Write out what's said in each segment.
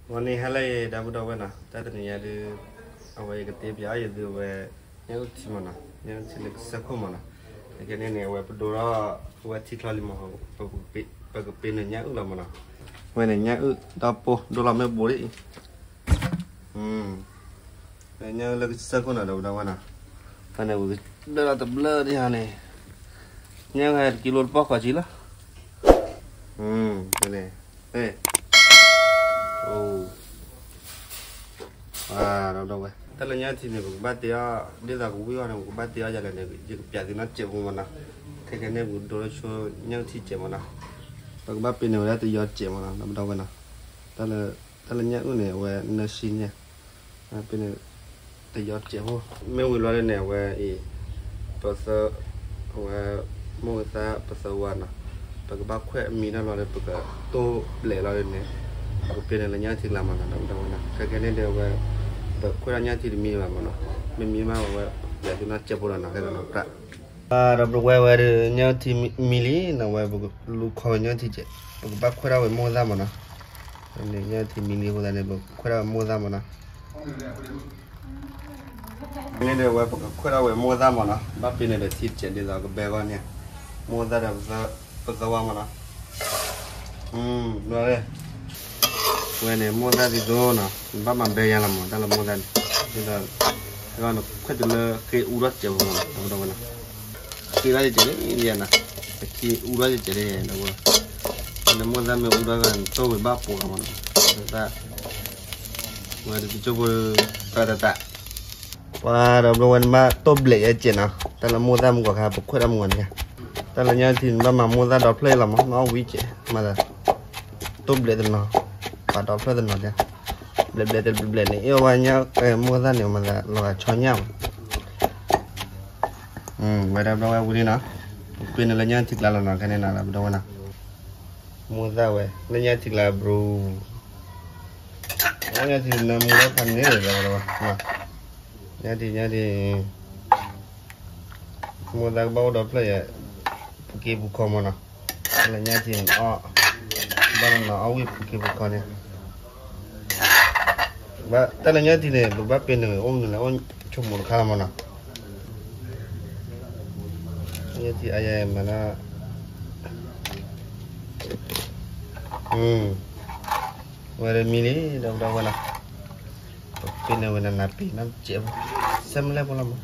ဂီၤန့ၣ်ဟါလၢအဂ့ၤ ဒီပုၢ်ဒီဝဲၢ်နီၤ, တၢ်တနံၤညါဒုး အဝဲယကတဲပၠးအီၣ်ယသုဝဲ ညၣ်အုၣ်ထံမ့ၢ်နီၤ, ညၣ်အုၣ်ထံလၢကစၢၢ်ခိၣ်မ့ၢ်နီၤ, ခဲကနံၣ်န့ၣ် အဝဲပဒိထီၣ် အဝဲထံချီလံမ့ၢ်, ပကပ့ၤနုာ်ညၣ်အုၣ်လီၤမ့ၢ်နီၤ, အဝဲန့ၣ်ညၣ်အုၣ်ဒီပိၢ် ဒိၣ်လီၤမ့ၢ်ဘူးဒ်အံၤ ညၣ်အုၣ်လၢကစၢၢ်ခိၣ်နီၤ ဒီပုၢ်ဒီဝဲၢ်နီၤ, ဖဲန့ၣ် ဝံၤဘျၢၣ်လီၤတဘျၢၣ်ဒ်ဟါန့ၣ်, ညၣ်အုၣ်ဟဲတကံလိတပီၢ်ဃီးဆံလီၤ, ဖဲန့ၣ်, ဒီပုၢ်ဒီဝဲၢ် တၢ်လၢညၣ်အုၣ်ထံန့ၣ် ပကဘၣ်တ့အီၣ် ဒ်သိးကဝံၣ်အီၤန့ၣ် ပကဘၣ်တ့အီၣ်ယၤလဲၣ်န့ၣ် ယကပၠးသုနီတစဲးဖိမ့ၢ်နီၤ, ခဲကနံၣ်န့ၣ် ပကဒိလၢဆိညၣ်အုၣ်ထံစဲးမ့ၢ်နီၤ, ပကဘၣ်ပ့ၤန့ၢ်ဝဲဒၣ်တယီစဲးမ့ၢ်နီၤ ဒီပုၢ်ဒီဝဲၢ်နီၤ, တၢ်လၢညၣ်အုၣ်န့ၣ် အဝဲနၢၤဆံန့ၣ် ပ့ၤန့ၢ်တယီစဲးဖိ, မ့ၢ်ဝံၤလီၤဒ်န့ၣ် အဝဲအံၤ ပသၢ, အဝဲ မိၢ်ဝံသးပသၢဝါနီၤ, ပကဘၣ်ခွဲးအမံၤတၢ်လီၤဒီး ပကတိၢ်ဘျဲးလီၤဒ်န့ၣ်, ပကပ့ၤန့ၢ်လၢညၣ်အုၣ်ထံကျါမ့ၢ်နီၤ ဒီပုၢ်ဒီဝဲၢ်နီၤ, ခဲကနံၣ်ဒ်အဝဲ ပခွဲးထီၣ်ညၣ်အုၣ်ထံတမံၤဘၣ်မ့ၢ်နီၤ, မ့ၢ်မံမးဝဲ ပကပၠးသုနီတစဲးဖိလီၤနီၤ ခဲကနံၣ်နီၤ ပြး ဒီပုၢ်ဒီဝဲၢ်ဝဲဒၣ် ညၣ်အုၣ်ထံမံလံနီၤ, ဝဲပကလူၤခီဝဲညၣ်အုၣ်ထံစဲး, ပကဘၣ်ခွဲးထီၣ်ဝဲမိၢ်သၣ်မ့ၢ်နီၤ, ညၣ်အုၣ်ထံမံလံအဃိသတးန့ၣ် ပခွဲးထီၣ်ဝဲမိၢ်သၣ်မ့ၢ်နီၤ, န့ၣ်ဒီးဝဲပကခွဲးထီၣ်ဝဲမိၢ်သၣ်မ့ၢ်နီၤ, ဘၣ်ပ့ၤန့ၢ်ဒီးထံစဲးဒ်သိးကဘဲဂီၢ်န့ၣ်, မိၢ်သၣ်ဒီးပသၢဝါမ့ၢ်နီၤ, ဝဲန့ၣ်မိၢ်သၣ်ဒ်သိးနီၤ, ဘၣ်မၤဘဲယါလီၤမ့ၢ် တၢ်လၢမိၢ်သၣ်န့ၣ်, ဒ်သိး ခွဲးတုၤလၢဃ့အူထီၣ်စဲးဖိမ့ၢ်နီၤ ဒီပုၢ်ဒီဝဲၢ်နီၤ, ဃ့ထီၣ်စဲးန့ၣ် ယဲနီၤ, အခံအူထီၣ်စဲးန့ၣ် ဒီပုၢ်, လၢမိၢ်သၣ်မ့ၢ်အူထီၣ်ဂၤန့ၣ် တိၢ်ဝံၤဘၣ်ပိာ်မ့ၢ်နီၤ, ဝဲတကၠိဖိ တၢ်တၢ်တၢ် ပှၤဒီပုၢ်ဒီဝဲၢ်န့ၣ် ဘၣ်တိၢ်ဘျဲးယဲစဲးနီၤ, တၢ်လၢမိၢ်သၣ်မုၢ်ကီၢ်ခါ ပခွဲးထီၣ်မုၢ်ဂီၤန့ၣ်, တၢ်လၢညၣ်အုၣ်ထံန့ၣ် ဘၣ်မၤမိၢ်သၣ်ဒီဖျၢၣ်လီၤမ့ၢ် မ့ၢ်အီၣ်ဝံၤစဲး မၤသး တိၢ်ဘျဲးတနီၤ, ပာ်ဒီဖျၢၣ်တနီၤ, ဘျဲးဘျဲးတဘျဲးဘျဲးန့ၣ် အ့ၣ်ဝဲညၣ်အုၣ် မိၢ်သၣ်န့ၣ် မၤသးလီၤဂာ်ဆီညၣ်မး, ဝဲဒီပုၢ်ဒီဝဲၢ်ဝံၤလံနီၤ, ပ့ၤန့ၢ်လၢညၣ်အုၣ်ထံကျါလီၤနီၤ ခဲန့ၣ်နီၤ ဒီပုၢ်ဒီဝဲၢ်နီၤ, မိၢ်သၣ်ဝဲ လၢညၣ်အုၣ်ထံကျါဘြူၤ ညၣ်အုၣ်ထံနၢမူလၢဖးန့ၣ်ဒီး ညၣ်အုၣ်ထံ ညၣ်အုၣ်ထံ, မိၢ်သၣ်ကဘၣ်အိၣ်ဒီဖျၢၣ်ယဲ, ပူၤက့ၤပူၤခီမ့ၢ်နီၤ, တၢ်လၢညၣ်အုၣ်ထံန့ၣ်အီၣ်, ဘၣ်နီၤနီၤ အီၣ်ဝံၤပူၤက့ၤပူၤခီန့ၣ်, တၢ်လၢညၣ်အုၣ်ထံန့ၣ် ပဘၣ်ပ့ၤန့ၢ်အိၣ်မနုၤလဲၣ် အိၣ်ဆိကမိၣ်တခါလီၤမ့ၢ်နီၤ, ညၣ်အုၣ်ထံအါယဲမ့ၢ်နီၤ, ဝဲဒၣ်မံလံ ဒီပုၢ်ဒီဝဲၢ်နီၤ, ပ့ၤန့ၢ်ဝဲနၤနၤပ့ၤနီၢ်စဲးဖိ, ဆဲမလဲၣ်ဖိလီၤမး,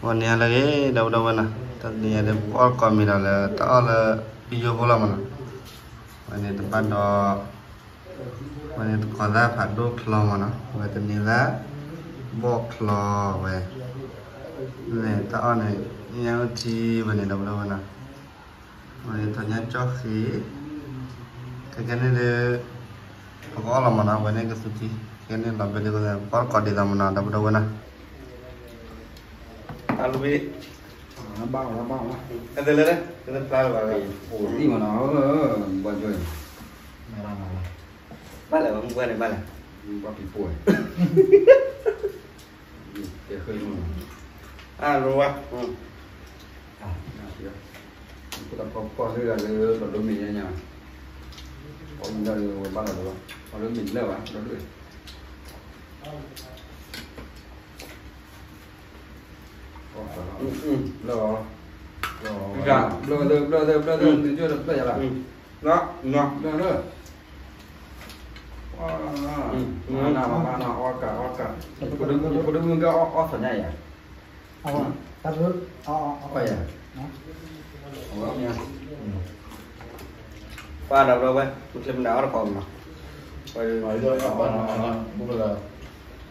ဝဲန့ၣ်လၢအဂ့ၤ ဒီပုၢ်ဒီဝဲၢ်နီၤ, တၢ်တနံၤညါဒီး ပအီၣ်ကိးမံၤဒီးလၢ တၢ်အီၣ်လၢပယိဖိလီၤမးနီၤ, ဝဲန့ၣ်တဘၣ်ဒီး ဝဲန့ၣ်တကိးသၣ်ဖးဒိၣ်ချီမးနီၤ, ဝဲတန့ၤသၣ် ဘီၣ်ချီဝဲ, န့ၣ်တၢ်အီၣ်န့ၣ် ညၣ်အုၣ်ထံဝဲန့ၣ် ဒီပုၢ်ဒီဝဲၢ်နီၤ, ဝဲန့ၣ်ထီၣ်ညၣ်ကၠီၣ်ဃ့, ခဲကနံၣ်ဒီး ပကအီၣ်လီၤမးနီၤ, ဝဲန့ၣ်ကသူထံ, ခဲကနံၣ်လီၤဘဲလံအဃိသတး ပကအီၣ်ကိးဒ်သိးမးနီၤ ဒီပုၢ်ဒီဝဲၢ်နီၤ, အလူဘ့ၣ် ဘၣ်လီၤဘၣ်လီၤ, အဲၣ်သ့လၢ တဖျါလၢၤဘၣ်, အိၣ်လံမးနီၤ, ဘီကၠိ, ဘၣ်လၢၤဘၣ်မုၢ်ပှၢ်န့ၣ်ဘၣ်လၢၤ, ဘၣ်ပံၤပိၢ်, တဲဃ့မးနီၤ, အလူဝါ, ခိၣ်တၢ်ဖီဖီၣ်လၢဂၤလၢလီၤဒိမ့ၢ်ညါညါ, ဖီမ့ၢ်ဒၣ်လၢဝဲဘၣ်လီၤဒိ, လီၤဒိမ့ၢ်လၢဘၣ် လီၤဒိ, လၢ, ဘျၢၣ်, ဘျၢၣ်, ဘျၢၣ်, ဘျၢၣ်, ဘျၢၣ်, ဘျၢၣ်ယၤလီၤ, ဘျၢၣ်လၢ, အီၣ်ကး, အီၣ်ကး, ဖိဒိၣ်မုၣ်ကဲအီၣ်သညါယၤ, အီၣ်ယၤ, ပှၤဒီးဘျီဝဲ မ့ၢ်ချ့မနုၤအီၣ်တခီမးနီၤ, ပှၤဒီး အီၣ်ကး, အီၣ်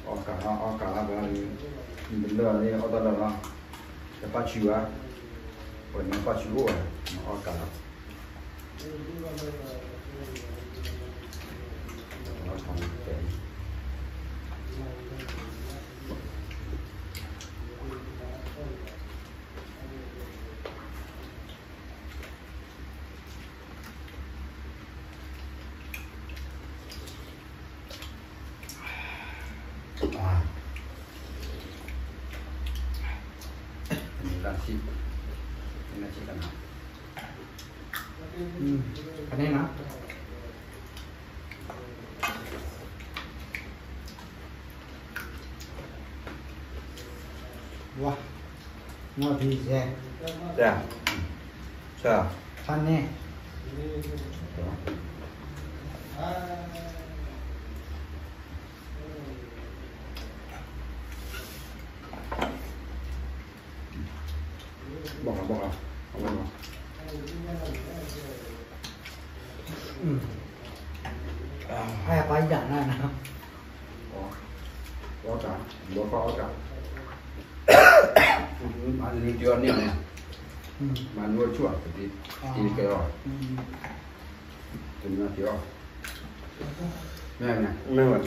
ကးလၢပှၤ, တလၢာ်န့ၣ်အီၣ်တၢ်လၢာ်လီၤ, တပၣ်ဆူၣ်ဘၣ်, ပှၤန့ၣ်ပၣ်ဆူၣ်အိၣ်ဘၣ်, အီၣ်ကးလီၤ ကန့ၣ်နီၤ, နီၢ်ဖံဆဲး, ဆဲး, ဆဲး, ဖးန့ၣ်, ဘၣ်ဃးဘၣ်ဃး, အပၢ်ယၤနၤနၤ, အီၣ်တၢ်, ဘီကီၢ်အီၣ်တၢ်, မၤနုၤတအီၣ်န့ၣ်န့ၣ်, မၤနုၤအီၣ်ဆူၣ်အီၤ, တံၤကဲအီၣ်, တနၤတအီၣ်, မ့ၢ်မ့ၢ်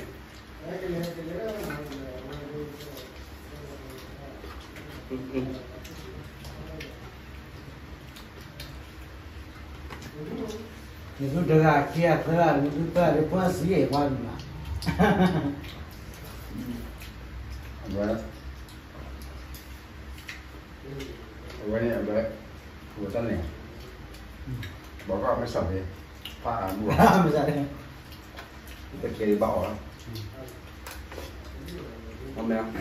နသုတဂၤခံဂၤသၢဂၤ နသုသၢဂၤ ပှၤစံးယဲၢ်ပှၤန့ၣ်လီၤ, အဝဲ, အဝဲန့ၣ်အဝဲ, အဝဲတၢ်န့ၣ်, ဘီကီၢ်မ့ၢ်စးသ့, ဖးအမူ, မ့ၢ်စးသ့, တကဲဘၣ်အီၤလီၤ, မ့ၢ်, ဘျီ, မ့ၢ်စး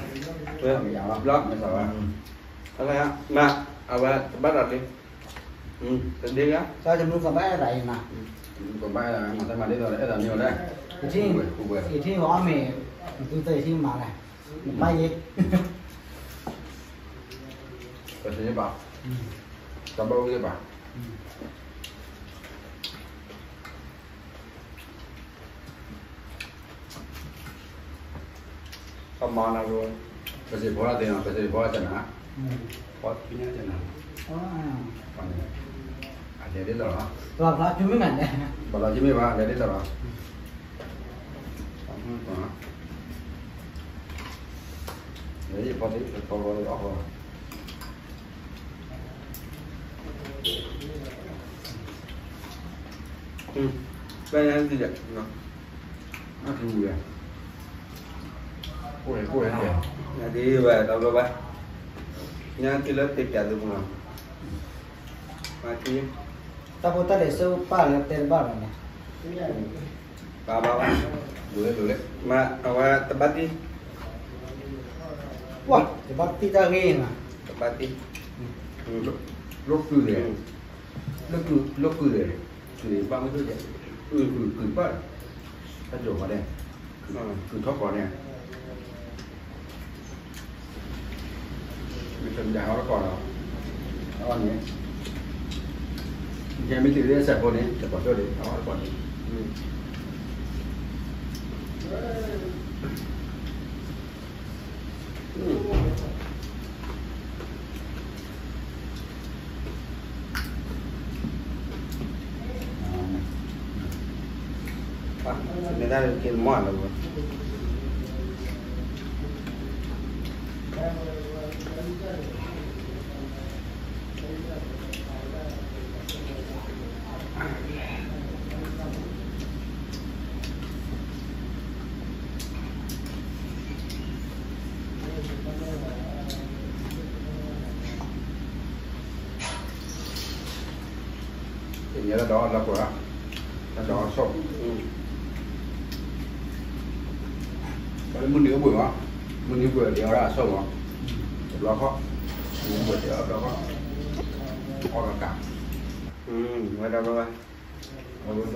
ဝဲ, မ့ၢ်, အဝဲတဘၣ်ဒီးလံ, တဒ့ဂၤ, ကဘၣ်အဲၣ်ဒိးအံၤမး, ကဘၣ်အဲၣ်ဒိးမး တၢ်မၤဒ်သိးအဲၣ်ဒိးန့ၢ်ဝဲလဲၣ်, ယထံၣ်အီၤမ့ၢ်, ယထံၣ်အီၤမ့ၢ်, နသုသၢယထံၣ်မးလဲၣ်, နဘၣ်ယဲ, ပသ့ဘၣ်, တၢ်ဘၣ်အိၣ်ဂ့ၤဘၣ် ကမၤနၤဘိ, ပစံးဖိလၢသ့နီၤ ပစံးဖိလၢကနၤ, ဖီဆူညါကနၤ, အလဲၤဒ်သိးလီၤ, ဘၣ်လီၤဆူမ့ၢ်ဘၣ်လဲၤ, ဘၣ်လီၤဆူမ့ၢ်ဘၣ်လဲၤဒ်သိးလီၤ, လဲၤဖီဆူဖီလီၤအီၣ်ဃီ ဘၣ်ညါဒ်လဲၣ်, အထူဝဲ, ကိၢ်လဲၣ်ကိၢ်လဲၣ်, ဒ်ဝဲတဘျီဘၣ်, ညါတုၤလၢတပျးသုမး, မၤက့ၤ, တၢ်ဖိတၢ်လံၤဆၢပၢ်လၢတဲတဘၣ်လီၤန့ၣ်, ဘၣ်ဘၣ်ဘၣ်, ဒိးလဲၣ်ဒိးလဲၣ်, မ့ၢ်အဝဲတဘၣ်တံၢ်, ဝါ, တဘၣ်တံၢ်တၢ်ဂ့ၤမး, တဘၣ်တံၢ်, လိၣ်ကုၢ်လဲၣ်, လိၣ်ကုၢ်လဲၣ်, ကုၢ်ဘၣ်မ့ၢ်ဒိၣ်လဲၣ်, ကုၢ်ကုၢ်ဘၣ်, တၢ်ကိးဂၤဒဲး, ကုၢ်ထီၣ်ကိးန့ၣ် မ့ၢ်တမ့ၢ်ဟီၣ်တကိးလီၤ, အန့ၣ်, ယမ့ၢ်တုၤလၢစဲးဖိန့ၣ် တကိးဆိဒံး အဟီၣ်တကိးန့ၣ်, မ့ၢ်တၢ်က့ၤမီၢ်လၢၤဘၣ်, တနံၤလၢဒီးလၢပှဲၤ, လၢဒီးဆိၣ်, မုၢ်နံၤအိၣ်ဘှံးမး, မုၢ်နံၤဘှံးဒံးအီၣ်ဒၣ်အဆိၣ်မး, တဘျီဃီ, မုၢ်နံၤဘှံးဒံးအီၣ်တဘျီဃီ, အီၣ်ကကး, ဝဲဒၣ်ဝဲ, အဝဲဒၣ်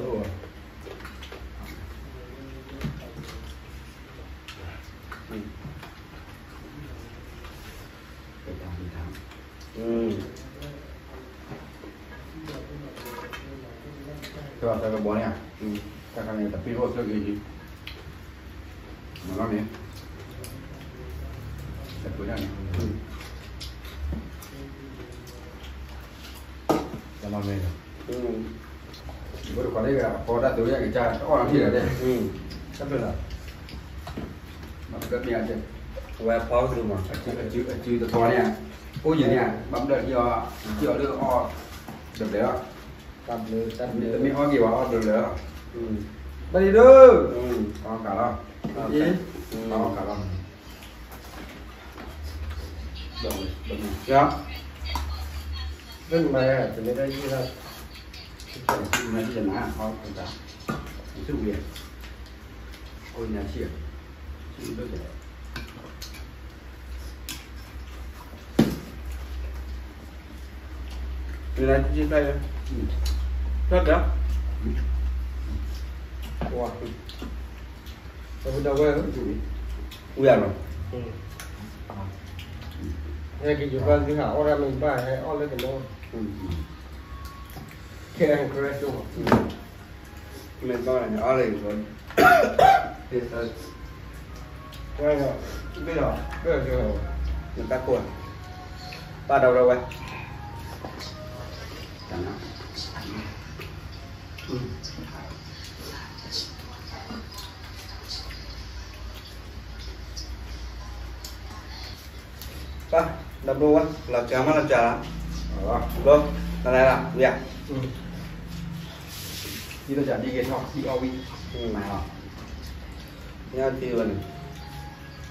တဘၣ်သးကဘီန့ၣ်, တၢ်ခါန့ၣ် တပ့ၤအိၣ်သၢက့ၤလံ, မၤလီၤန့ၣ်, တပ့ၤဒၣ်န့ၣ်, တမၤမ့ၢ်လီၤ, ယဖိတခွါလၢအဖီတၢ်သိးယကစၢ် တအီၣ်လီၤထံၣ်လီၤဒဲး, တၢ်ဖျၢၣ်လီၤ, မ့ၢ်အဝဲဖီကမၤ, အစုတဖီန့ၣ်, အိၣ်ယံၤန့ၣ် ဘၣ်ဘျၢၣ်ထံၣ်အီၤ, ထံၣ်အီၤလၢအီၣ်, ဘျဲၣ်ဘျဲၣ်လီၤ, တမ့ၢ်အီၣ်က့ၤဝဲအီၣ်ဘျဲၣ်ဘျဲၣ်လီၤ, ဘၣ်လံဒိၣ်, အီၣ်ကးလီၤ, အီၣ်ကးလီၤ, ယၤ, ဘယ်မှာလဲ, ကျွန်တော်တို့ရေးတာ, မ့ၢ်တနာ်, ဟောတာ, သူ့ဝေး, ကိုညာရှိရ, သူ့လုပ်တယ်. ဒီးဝဲ ဝဲ ဟဲက့ၤယိၤဘၣ်သုဟးအီၣ်တၢ်မ့ၢ်ဘၣ် ဟဲအီၣ်လၢကလီ ခဲအံၤ ကရၢၢ်ကၠိ မ့ၢ်ဘၣ်န့ၣ် အီၣ်လၢကလီ ဘၣ်ဒီး ဘၣ်ဒီး တၢ်ကိၢ် ဘၣ်ဒီးဝဲ တၢ်န ပၢ် ဒီးဘျီဝဲ လီၤစှၤမးလီၤစှၤလီၤ ဘျီ တၢ်လဲၤလီၤ ဝံၤဧါ ဒ်သိးစှၤဒ်က့ၤထီၣ် ဒ်အီၣ်ဝံၤ မၤလီၤ ညါတံၢ်ဝဲန့ၣ်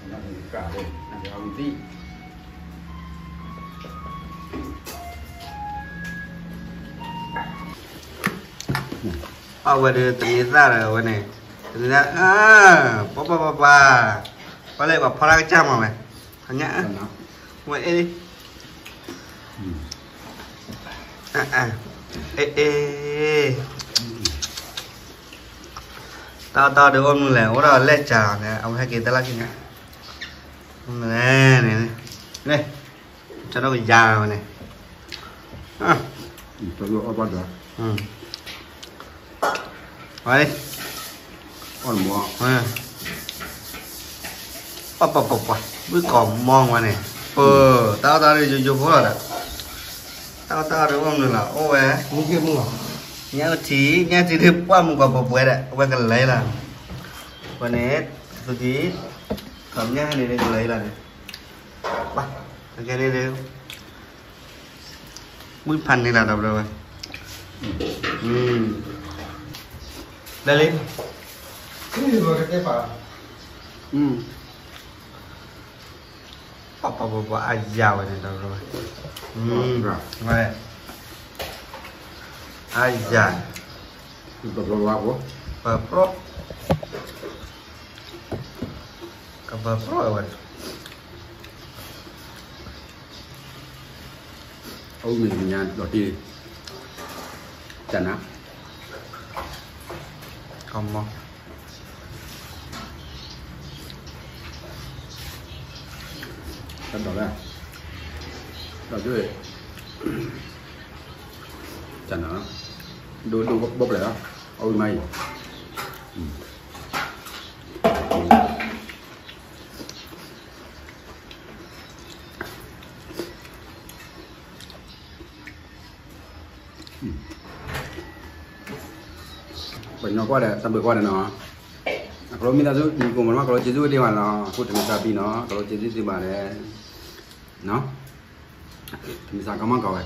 နကၤလီၤ နကအီၣ်ဝံၤသံ အဝဲဒီးတန့ၤသၣ်ဒီးအဝဲန့ၣ် တန့ၤသၣ် ပှၤပှၤပှၤပှၤ ပှၤလဲၣ်ပှၤဖီလာ်ကစၢ်မးဝဲ ညါ ဝဲအ့ၣ် အ့ၣ် တၢ်တၢ်ဒီးအိၣ်မနုၤလဲၣ် အိၣ်ဒီးလဲၣ်စၢ်လီၤန့ၣ် အဝဲဟဲက့ၤတၢ်လၢခံန့ၣ် န့ၣ် န့ၣ် ကၢ်ဒီးကယၤဝဲန့ၣ် အီၣ်ဘၣ်ဒီး ဝဲ အီၣ်မး ပှၤပှၤပှၤပှၤ ဘုကီၢ်မီဝဲန့ၣ် ပၢ် တၢ်အီၣ်တၢ်ဒီးယိယိဖိလီၤဒီး တၢ်အီၣ်တၢ်ဒီးအိၣ်မနုၤလီၤ အိၣ်ဝဲ ညၣ်အုၣ်ထံ ညၣ်ထံဒုးပှၢ်မူၤကီၢ်ပှဲၤပှဲၤဒီး အဝဲကလဲၤလီၤ ဝဲန့ၣ် သုကံ ခီပညီဟဲန့ၣ်ကလဲၤလီၤန့ၣ် ပှၤ အကဲန့ၣ်ဒီး ဝံဖးန့ၢ်လီၤဒီးဘျီဝဲ လၢလံ ပှၤပှၤပှၤပှၤအါယၤဝဲန့ၣ်ဒီးဘျီဝဲ ဝဲ အါယၤ ပၢပြီ ကပၢပြီဝဲ အဝဲမ့ၢ်ညါဒီးတ့ၢ် တၢ်နါ ကမီ တၢ်ဒိးလဲၣ် ဒီးတ့ၢ် တၢ်နါ ဒိဒိဘီပျဲၢ်လီၤ အဝဲမၤအံၤ ပှၤကညီကွၢ်ဒီး တၢ်ဘျုးကွၢ်ဒီးနီၤ, အကလိမ့ၢ်တၢ်ဆူ နံၤကိးမးနီၤ ကလိက့ၤဆူဒ့ၣ်မးနီၤ အဃိတမ့ၢ်တၢ်ဘံနီၤ ကလိက့ၤဆူဒ့ၣ်မးလဲၣ်, နီၤ, တမ့ၢ်စးကမၣ်ကီးဝဲ,